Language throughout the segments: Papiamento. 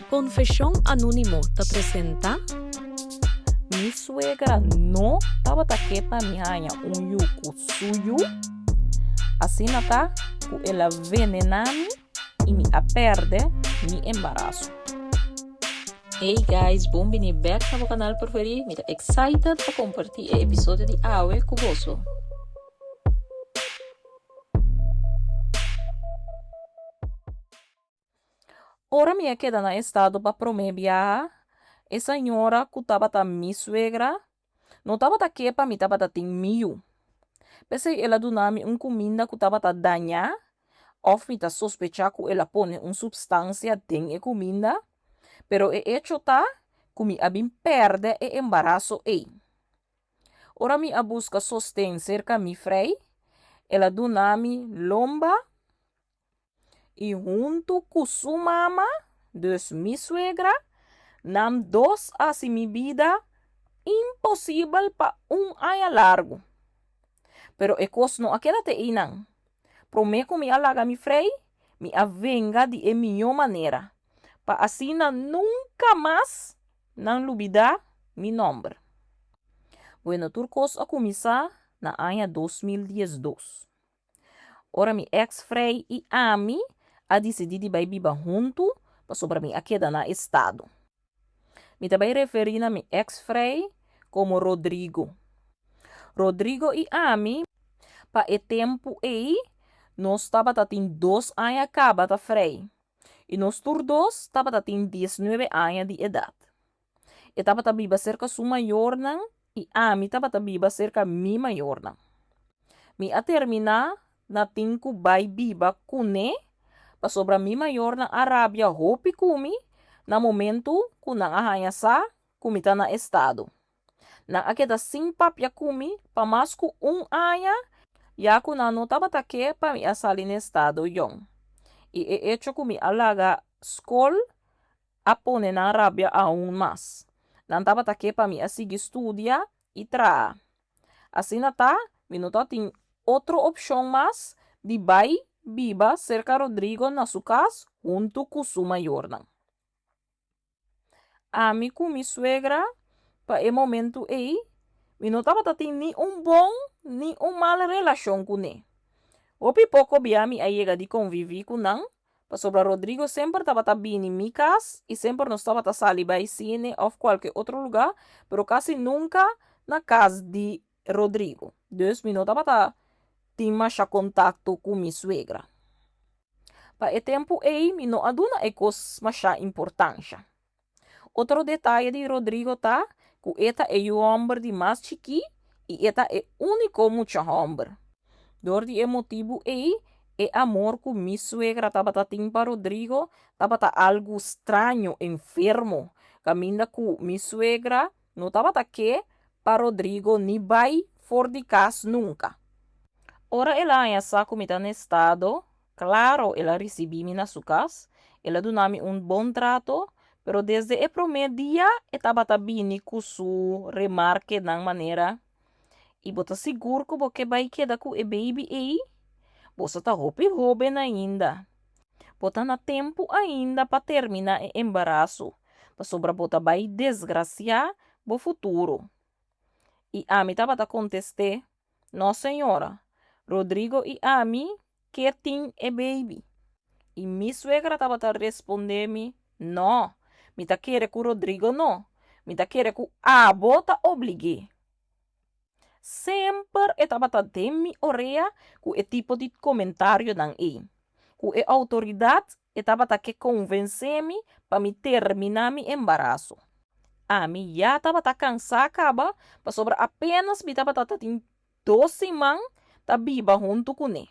Konfeshon Anónimo ta presentá. Mi suegra no tabata ke pa mi haña un yu ku su yu, asina ta ku el a venená mi i mi a pèrdè mi embaraso. Hey guys, bon bini bek na bo kanal preferí. Mi ta excited pa kompartí e episodio di awe ku boso. Ora mi a keda na estado pa promé biaha, e señora ku tabata mi suegra no tabata ke pa mi tabata tin mi yu. P'esei el a duna mi un kuminda ku tabata dañá òf mi ta sospechá ku el a pone un supstansia den e kuminda, pero e echo ta ku mi a bin pèrdè e embaraso ei. Ora mi a buska sosten serka mi frei, el a duna mi lomba i huntu ku su mama, dus mi suegra, nan dos a hasi mi bida imposibel pa un aña largu. Pero e kos no a keda te einan. Promé ku mi a laga mi frei, mi a venga di e mihó manera, pa asina nunka mas nan lubidá mi nòmber. Bueno, tur kos a kuminsá na aña 2012. Ora mi eks frei i ami a disidí di bai biba huntu pasobra mi a keda na estado. Mi ta bai referí na mi eks frei komo Rodrigo. Rodrigo i ami pa e tempu ei nos tabata tin dos aña kaba ta frei i nos tur dos tabata tin diesnuebe aña di edat. E tabata biba serka su mayornan i ami tabata biba serka mi mayornan. Mi a terminá na tin ku bai biba kuné pasobra mi mayornan a rabia hopi ku mi na momentu ku nan a haña sa ku mi ta na estado. Nan a keda sin papia ku mi pa mas ku un aña ya ku nan no tabata ke pa mi a sali na estado yòn. I e echo ku mi a laga skol a pone nan rabia aun mas. Nan tabata ke pa mi a sigui studia i traha. Asina ta, mi no tabatin otro opshon mas di bai biba serka Rodrigo na su kas huntu ku su mayornan. Ami ku mi suegra pa e momentu ei, mi no tabata tin ni un bon ni un mal relashon kuné. Hopi poko bia mi a yega di konviví ku nan Pasobra Rodrigo semper tabata bini mi kas i semper nos tabata sali bai sine òf kualke otro lugá, pero kasi nunka na kas di Rodrigo. Dus mi no tabata tin masha kontakto ku mi suegra. Pa e tempu ei mi no a duna e kos masha importansha. Otro detaye di Rodrigo ta ku e ta e yu hòmber di mas chikí i e ta e úniko mucha hòmber. Dor di e motibu ei, e amor ku mi suegra tabata tin pa Rodrigo tabata algu straño, enfermo, kaminda ku mi suegra no tabata ke pa Rodrigo ni bai for di kas nunka. Ora el a haña sa ku mi ta na estado, Claro, el a ricibi mi na su cas, el a duna mi un bon trato, pero desde e prome dia e tabata bini cu su remarkenan manera, Y bo ta sigur cu bo ke bay keda cu e baby ey? Boso ta hopi hoben ainda. Bo ta na tempo ainda pa termina e embaraso, pasobra bo ta bay desgracia bo futuro. Y ami tabata contest'e, No señora, Rodrigo i ami ke tin e baby. I mi suegra tabata respondé mi, No, mi ta kere ku Rodrigo no, mi ta kere ku abo ta oblig'é. Semper e tabata den mi orea ku e tipo di komentarionan ei. Ku e outoridat e tabata ke konvensé mi pa mi terminá mi embaraso. Ami ya tabata kansá kaba pasobra apénas mi tabata ta tin dos siman ta biba huntu kuné.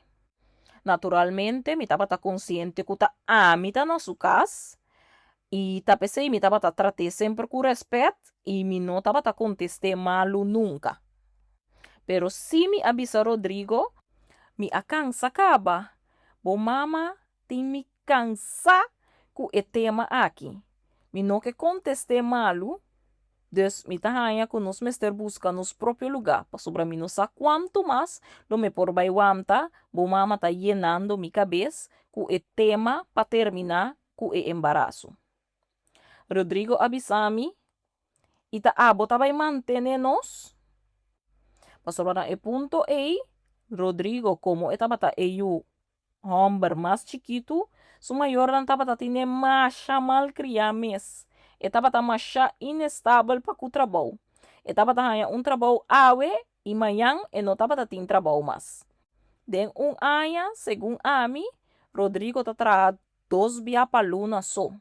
Naturalmente mi tabata konsiente ku ta ami ta na su kas i ta p'esei mi tabata trat'é semper ku rèspèt i mi no tabata kontest'é malu nunka. Pero si mi a bisa Rodrigo, Mi a kansa kaba, bo mama tin mi kansá ku e tema aki. Mi no ke kontest'é malu, dus mi ta haña ku nos mester buska nos propio lugá, pasobra mi no sa kuantu mas lo mi por bai wanta bo mama ta yenando mi kabes ku e tema pa terminá ku e embaraso. Rodrigo a bisa mi, I ta abo ta bai mantené nos? Pasobra na e punto ei, Rodrigo, komo e tabata e yu hòmber mas chikitu, su mayornan tabata tine masha malkriá mes. E tabata masha inestabel pa ku trabou. E tabata haña un trabou awe i mañan e no tabata tin trabou mas. Den un aña, segun ami, Rodrigo ta traha dos bia pa luna so.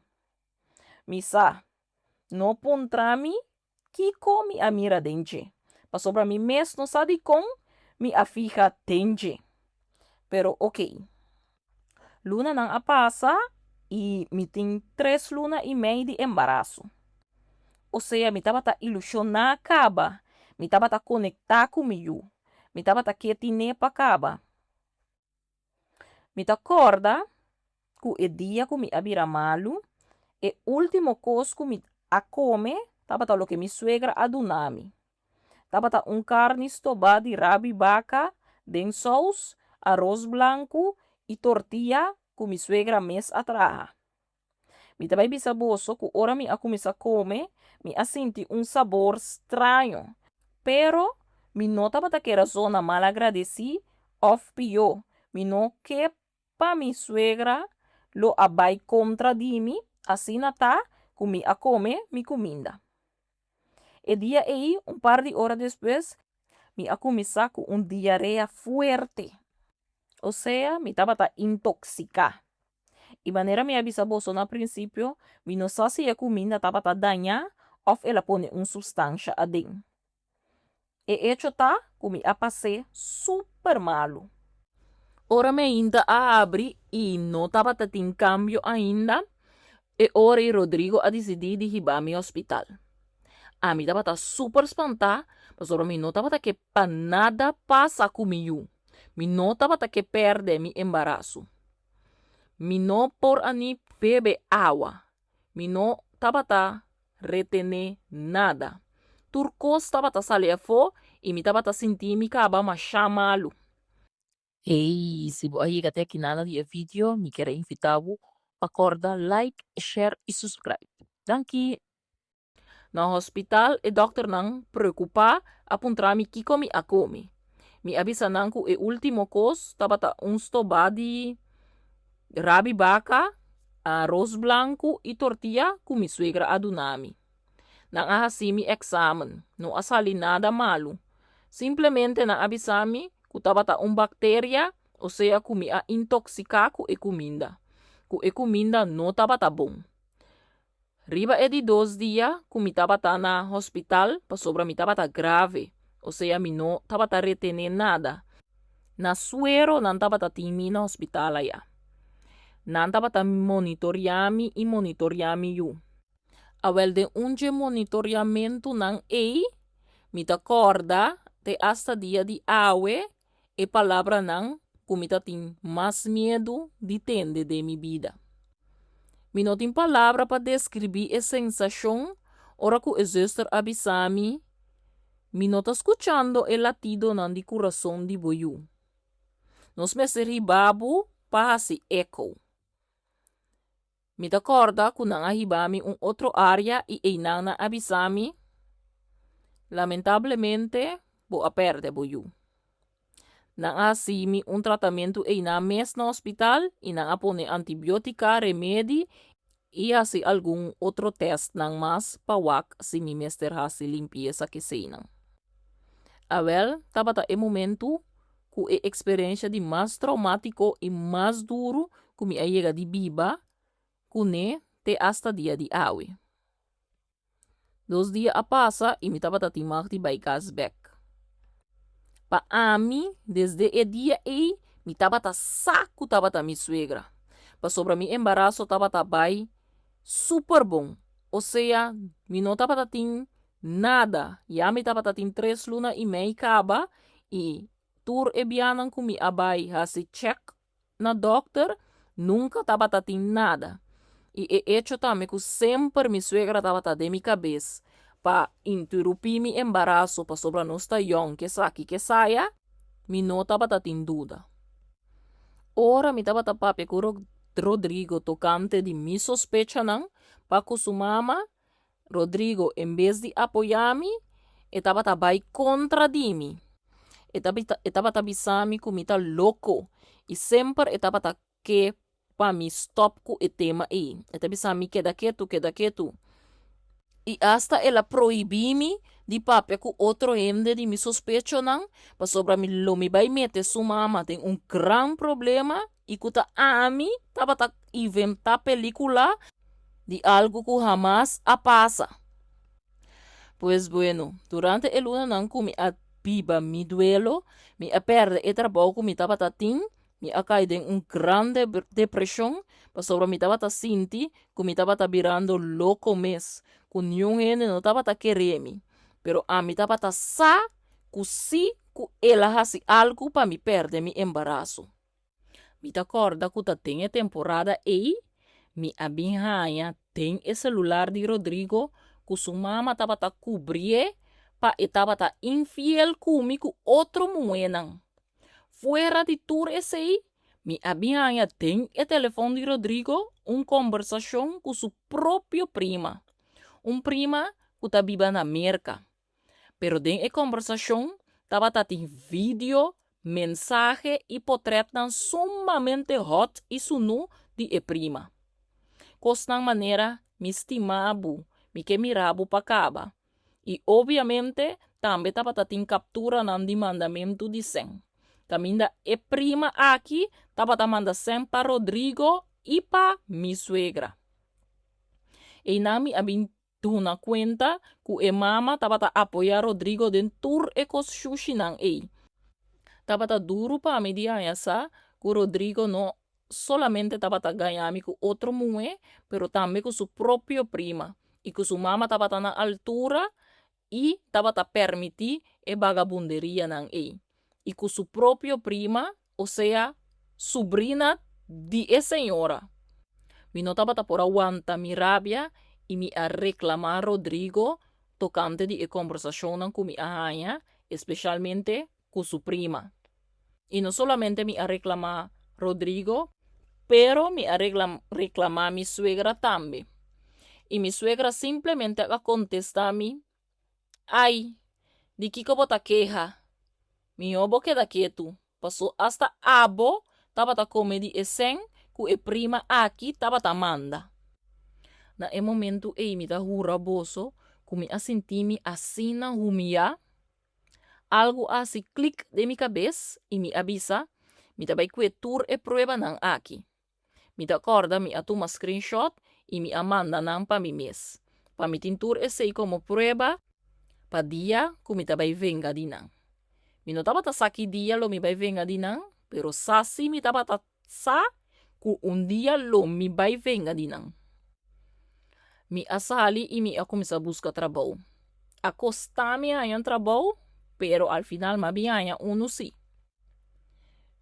Mi sa. No puntra mi kiko mi a mira den dje, pasobra mi mes no sa dikon mi a fiha den dje. Pero okey. Lunanan a pasa i mi tin tres luna i mei di embaraso. Osea mi tabata ilushoná kaba, mi tabata konektá ku mi yu, mi tabata ke tin'é pa kaba. Mi ta kòrda ku e dia ku mi a bira malu, e último kos ku mi a kome tabata loke mi suegra a duna mi. Tabata un karni stobá di rabi baka den sous, aros blanku i tortiya ku mi suegra mes a traha. Mi ta bai bisa boso ku ora mi a kuminsá kome, mi a sinti un sabor straño. Pero, mi no tabata ke razona malagradesí òf pió, mi no ke pa mi suegra lo a bai kontra di mi, asina ta ku mi a kome mi kuminda. E dia ei, un par di ora despues, mi a kuminsá ku un diarea fuerte. Osea, mi tabata intoksiká. I manera mi a bisa boso na prinsipio, mi no sa si e kuminda tabata dañá òf el a pone un sustansha aden. E echo ta ku mi a pas'é super malu. Ora mi ainda a habri i no tabata tin kambio ainda, e ora ei Rodrigo a disidí di hiba mi hospital. Ami tabata super spantá pasobra mi no tabata ke pa nada pasa ku mi yu. Mi no tabata ke pèrdè mi embaraso. Mi no por a ni bebe awa. Mi no tabata retené nada. Tur kos tabata sali afó i mi tabata sinti mi kaba mashá malu. Hey, si bo a yega te aki nada di e video, mi kier a invita bo pa kòrda like, share i subscribe. Danki! Na hospital e dòkternan preokupá a puntra mi kiko mi a kome. Mi a bisa nan ku e último kos tabata un stobá di rabi baka, aros blanku i tortiya ku mi suegra a duna mi. Nan a hasi mi eksamen, no a sali nada malu. Simplemente nan a bisa mi ku tabata un bakteria, osea ku mi a intoksiká ku e kuminda, ku e kuminda no tabata bon. Riba e di dos dia ku mi tabata na hospital pasobra mi tabata grave, osea mi no tabata retené nada. Na suero nan tabata tin mi na hospital aya. Nan tabata monitoriá mi i monitoriá mi yu. Awèl den un dje monitoriamentunan ei mi ta kòrda te asta dia di awe e palabranan ku mi ta tin mas miedu di tende den mi bida. Mi no tin palabra pa deskribí e sensashon ora ku e zuster a bisa mi, Mi no ta skuchando e latidonan di kurason di bo yu. Nos mester hiba bo pa hasi eko. Mi ta kòrda ku nan a hiba mi un otro área i einan nan a bisa mi, Lamentablemente, bo a pèrdè bo yu. Nan a hasi mi un tratamentu einan mes na hospital i nan a pone antibiótika, remedi i hasi algun otro tèstnan mas pa wak si mi mester hasi limpiesa keseinan. Awèl, tabata e momentu ku e eksperensha di mas traumátiko i mas duru ku mi a yega di biba kuné te asta dia di awe. Dos dia a pasa i mi tabata tin mag di bai kas bèk. Pa ami, desde e dia ei, mi tabata sa ku tabata mi suegra, pasobra mi embaraso tabata bai super bon, osea mi no tabata tin nada, ya mi tabata tin tres luna i mei kaba i tur e bianan ku mi a bai hasi chèk na dòkter, nunka tabata tin nada. I e echo tambe ku semper mi suegra tabata den mi kabes pa interupí mi embaraso pasobra nos ta yòn kesaki kesaya, mi no tabata tin duda. Ora mi tabata papia ku Rodrigo tokante di mi sospechanan, Pa ku su mama, Rodrigo en bes di apoyá mi, e tabata bai kontra di mi. E e tabata bisa mi ku mi ta loko i semper e tabata ke pa mi stòp ku e tema ei. E ta bisa mi keda ketu, keda ketu. I asta el a prohibí mi di papia ku otro hende di mi sospechonan, pasobra mi lo mi bai mete su mama den un gran problema i ku ta ami tabata inventá pelíkula di algu ku hamas a pasa. Pues bueno, durante e lunanan ku mi a biba mi duelo, mi a pèrdè e trabou ku mi tabata tin, Mi a kai den un gran depreshon pasobra mi tabata sinti ku mi tabata birando loko mes, ku niun hende no tabata kere mi. Pero ami tabata sa ku sí ku el a hasi algu pa mi pèrdè mi embaraso. Mi ta kòrda ku ta den e temporada ei mi a bin haña den e selular di Rodrigo ku su mama tabata kubrié pa e tabata infiel ku mi ku otro muhénan. Fuera di tur esei, mi a bin haña den e telefòn di Rodrigo un kombersashon ku su propio prima, un prima ku ta biba na Merka. Pero den e kombersashon tabata tin vidio, mensahe i potrètnan sumamente hòt i sunú di e prima. Kosnan manera, Mi stima bo, mi ke mira bo pa kaba. I obviamente tambe tabata tin kapturanan di mandamentu di sèn, kaminda e prima aki tabata manda sèn pa Rodrigo i pa mi suegra. Einan mi a bin duna kuenta ku e mama tabata apoyá Rodrigo den tur e kos shushinan ei. Tabata duru pa mi di haña sa ku Rodrigo no solamente tabata gaña mi ku otro muhé, pero tambe ku su propio prima, i ku su mama tabata na altura i tabata permití e bagabunderianan ei, i ku su propio prima, osea, subrina di e señora. Mi no tabata por a wanta mi rabia i mi a reklamá Rodrigo tokante di e kombersashonnan ku mi a haña, espeshalmente ku su prima. I no solamente mi a reklamá Rodrigo, pero mi a reklamá mi suegra tambe. I mi suegra simplemente a kontestá mi, Ai, di kiko bo ta keha? Mihó bo keda ketu, pasó asta abo tabata kome di e sèn ku e prima aki tabata manda. Na e momentu ei mi ta hura boso ku mi a sinti mi asina humiyá. Algu a hasi klik den mi kabes i mi a bisa, Mi ta bai kue tur e pruebanan aki. Mi ta kòrda mi a tuma screenshot i mi a manda nan pa mi mes, pa mi tin tur esei komo prueba pa dia ku mi ta bai venga di nan. Mi no tabata sa ki dia lo mi bai venga di nan, pero sa si mi tabata sa ku un dia lo mi bai venga di nan. Mi a sali i mi a kuminsá buska trabou. A kostá mi haña un trabou, pero al final mi a bin haña unu sí.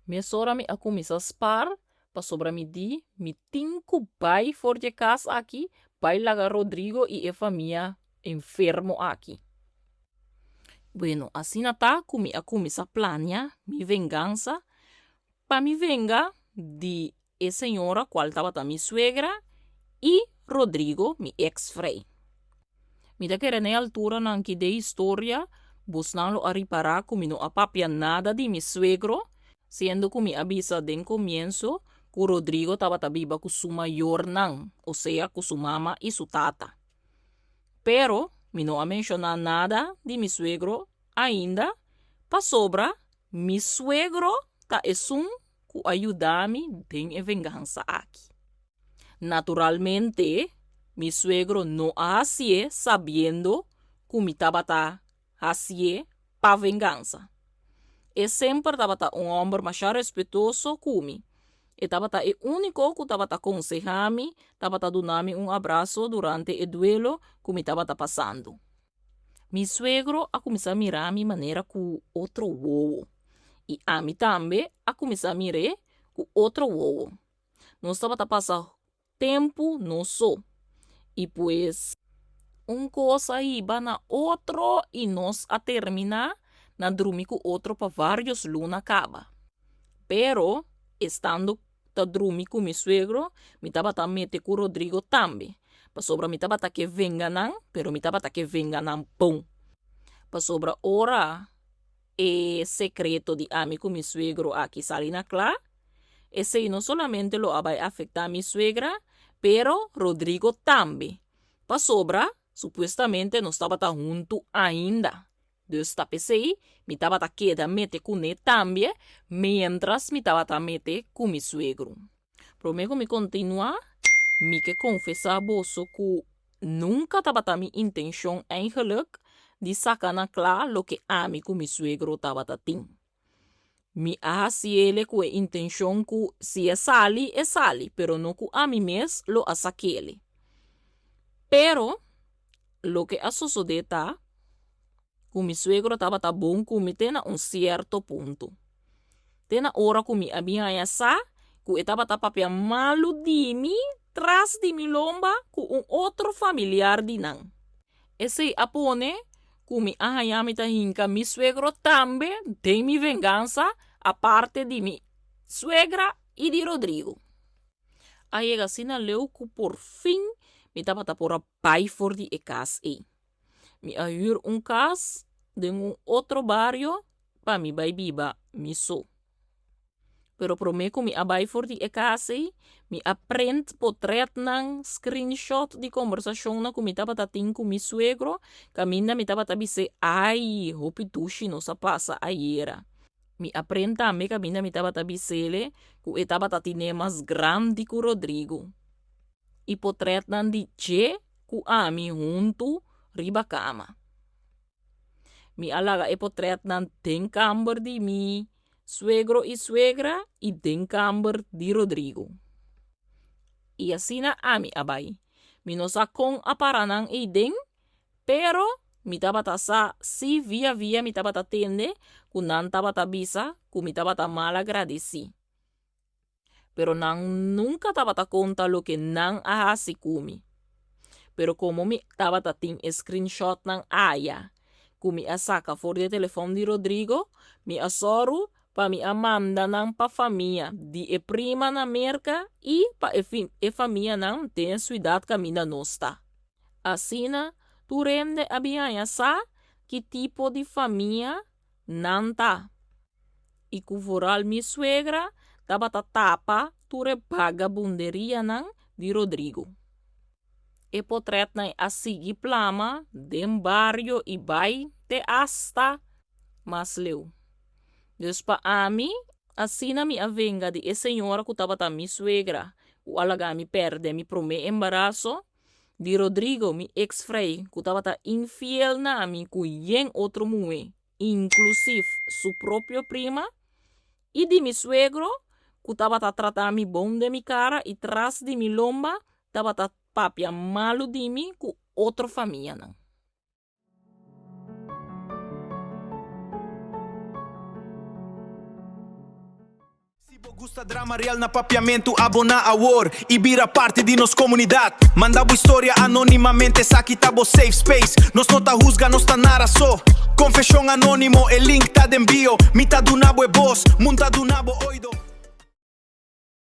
Mesora mi a kuminsá spar pasobra mi di mi tin ku bai for di e kas aki bai laga Rodrigo i e famia enfermo aki. Bueno, asina ta ku mi a kuminsá plania mi vengansa Pa mi venga di e señora cual tabata mi suegra y Rodrigo mi ex frei. Mi ta kere na e alturanan ki den historia bosnan lo a ripara cu mi no a papia nada di mi suegro, siendo cu mi a bisa den comienso cu Rodrigo tabata biba cu su mayornan, osea cu su mama y su tata. Pero mi no a menciona nada di mi suegro ainda pasobra mi suegro ta esun ku a yuda mi den e vengansa aki. Naturalmente, mi suegro no a hasié sabiendo ku mi tabata hasié pa vengansa. E semper tabata un hòmber masha respetuoso ku mi. E tabata e úniko ku tabata konsehá mi, tabata duna mi un abraso durante e duelo ku mi tabata pasando. Mi suegro a kuminsá mira mi manera ku otro wowo, i ami tambe a kuminsá mir'é ku otro wowo. Nos tabata pasa tempu nos so, i pues un kos a hiba na otro i nos a terminá na drumi ku otro pa vários luna kaba. Pero, estando ta drumi ku mi suegro, mi tabata mete ku Rodrigo tambe. Pasobra mi tabata ke venga nan, pero mi tabata ke venga nan bon. Pasobra ora e sekreto di ami ku mi suegro aki sali na kla, esei no solamente lo a bai afektá mi suegra, pero Rodrigo tambe. Pasobra supuestamente nos tabata huntu ainda. Dus ta p'esei mi tabata keda mete kuné tambe miéntras mi tabata mete ku mi suegro. Promé ku mi kontinuá, mi ke konfesá boso ku nunka tabata mi intenshon eigenlik di saka na kla loke ami ku mi suegro tabata tin. Mi a hasiele ku e intenshon ku si e sali, e sali, pero no ku ami mes lo a sakele. Pero, loke a sosodé ta ku mi suegro tabata bon ku mi te na un sierto punto. Te na ora ku mi a bin haña sa ku e tabata papia malu di mi tras di mi lomba ku un otro familiar di nan. Esei a pone ku mi a haña mi ta hinka mi suegro tambe den mi vengansa aparte di mi suegra i di Rodrigo. A yega asina leu ku por fin mi tabata por a bai for di e kas ei. Mi a hür un kas den un otro bario pa mi bai biba mi so. Pero promé ku mi a bai for di e kas ei, mi a prent potrètnan, screenshot di kombersashonnan ku mi tabata tin ku mi suegro, kaminda mi tabata bis'é, Ai, hopi dushi nos a pasa ayera. Mi a prent tambe kaminda mi tabata bis'é ku e tabata tin'é mas grandi ku Rodrigo. I potrètnan di dje ku ami huntu riba kama. Mi a laga e potrètnan den kamber di mi suegro i suegra i den kamber di Rodrigo. I asina ami a bai. Mi no sa kon a para nan ei den, pero mi tabata sa si via via mi tabata tende ku nan tabata bisa ku mi tabata malagradesí. Pero nan nunka tabata konta loke nan a hasi ku mi. Pero komo mi tabata tin e screenshotnan aya ku mi a saka for di e telefòn di Rodrigo, mi a sòru pa mi a manda nan pa famia di e prima na Merka i pa e e famianan den e suidat kaminda nos ta. Asina tur hende a bin haña sa ki tipo di famia nan ta. I ku vooral mi suegra tabata tapa tur e bagabunderianan di Rodrigo. E potrètnan a sigui plama den bario i bai te asta mas leu. Dus pa ami, asina mi a venga di e señora ku tabata mi suegra ku a laga mi pèrdè mi promé embaraso, di Rodrigo, mi eks frei ku tabata infiel na mi ku yen otro muhé. inklusif su propio prima, i di mi suegro, ku tabata trata mi bon den mi kara i tras di mi lomba tabata papia malu di mi ku otro famianan. Si bo gusta drama real na Papiamentu abona awor y bira parti di nos comunidad. Manda bo historia anonimamente esaki ta bo safe space. Nos no ta huzga nos ta nara so. Confesion anonimo e link ta den bio. Mi ta duna bo e bos, mun ta duna bo oido.